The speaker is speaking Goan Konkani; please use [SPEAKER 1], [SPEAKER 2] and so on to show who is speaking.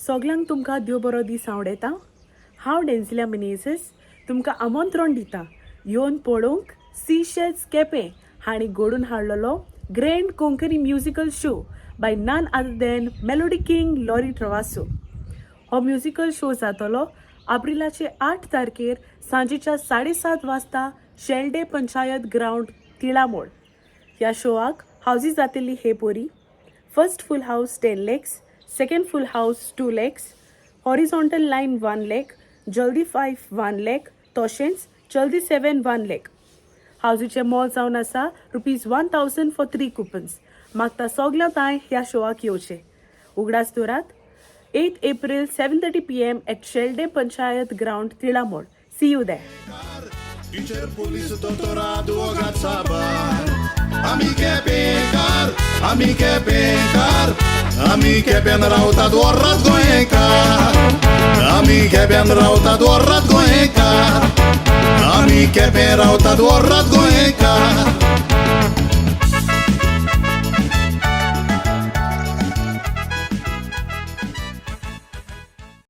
[SPEAKER 1] सगल्यांक तुमकां देव बरो दीस आवडयता. हांव डेन्सिल्या मिनेझीस तुमकां आमंत्रण दिता येवन पळोवंक सी शेल्स केपें हांणी घडून हाडलेलो grand Konkani musical show by none other than melody king Lorry Travasso. हो म्युजिकल शो जातलो एप्रिलाचे 8 तारखेर सांजेच्या 7:30 वाजता शेल्डे पंचायत ग्रावंड, तिळामोळ. ह्या शोआक हावजी जातली हे पोरी: first full house 10 lakhs, second full house 2 lakhs, horizontal line 1 lakh, जल्दी 5 1 लॅक, तशेंच जल्दी 7 1 लॅक. हावजीचें मोल जावन आसा ₹1,000 for three coupons. मागता सगल्या तांय ह्या शोआक येवचें. उगडास दवरात, 8 April, 7:30 p.m. at Shelde Panchayat ground, Tilamol. See you there.
[SPEAKER 2] Teacher, police, दोतोर, आदवोगाद साबार. आमी केपेंकार, आमी केपेंकार, आमी केप्यान रावतात वोर्रात गोंयकार. आमी केप्यान रावतात वोर्रात गोंयकार. आमी केपें रावतात वोर्रात गोंयकार.